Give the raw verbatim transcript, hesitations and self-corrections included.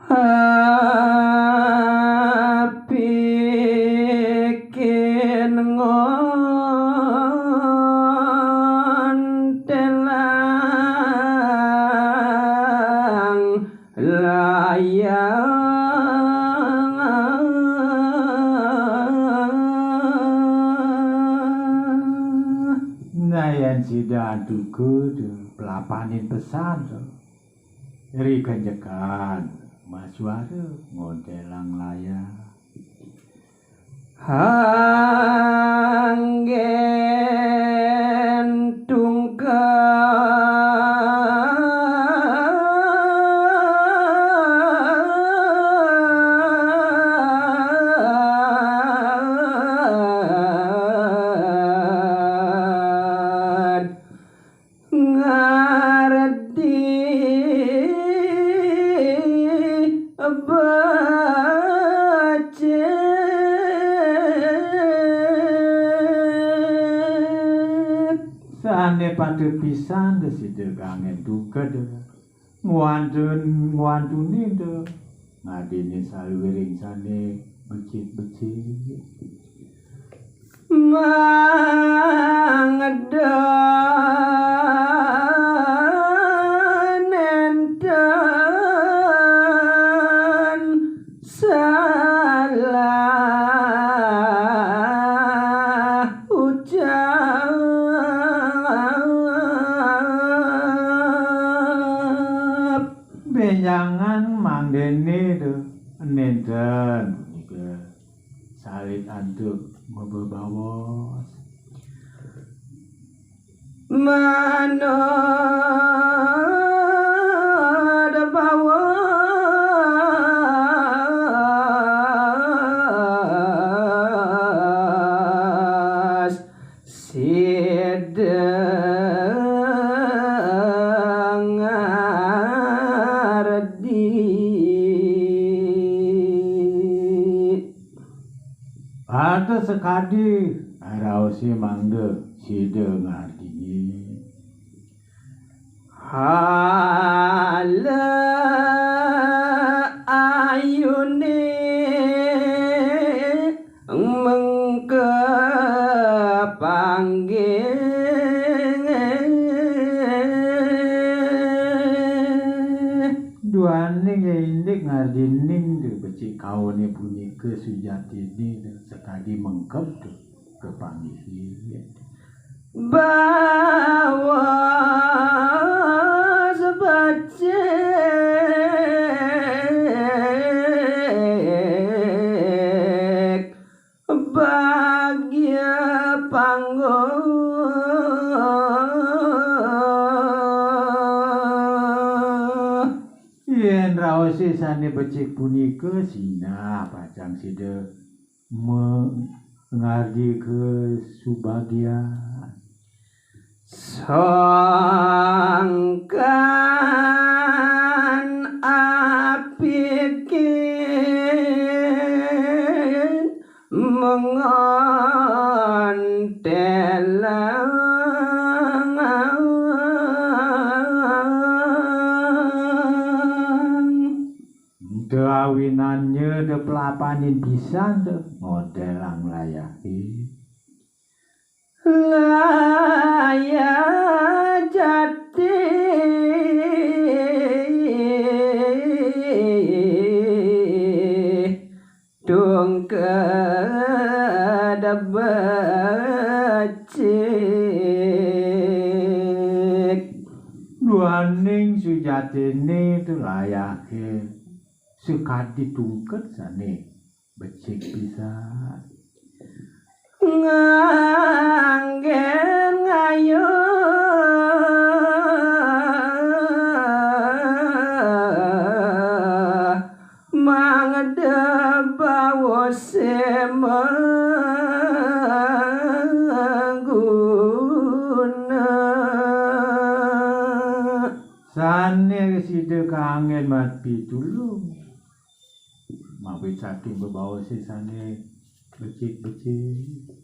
Apikin ngontelang layang. Nah, yén sida antuk to, pelapanin pesan to. Ri kenjekan masuara ngontelang layang. Anggén tungked ngardi becik. Sané patut pisan da sida kanggén tungked ngwantun ngwantunin da ngadinin saluiring sané becik-becik. Mangda nénten salah ucap. Bénjangan mangdéné to nénten punika salit antuk mabebaos. Manut baos sida ngardi. Pantes sakadi raosé mangda sida ngardini. Hala ayuné mengkepanggih. Duaning ya indik ngardining da becik kaoné punika sujatiné da sakadi mengkep da kapanggihé. Baos becik bagya panggung. Yén raosé sané becik punika sinah pacang sida me-, ngardi kasubagian. Sangkan apikin mengontelang. Ento awinannya da pelapanin pisan da ngontelang layahé. Layah jati tungked becik. Duaning sujatiné to layahé sakadi tungked sané becik pisan. Nganggén ngayuh mangda baosé maguna. Sané sida kanggén mapitulung. Mawit saking bebaosé sané becik-becik.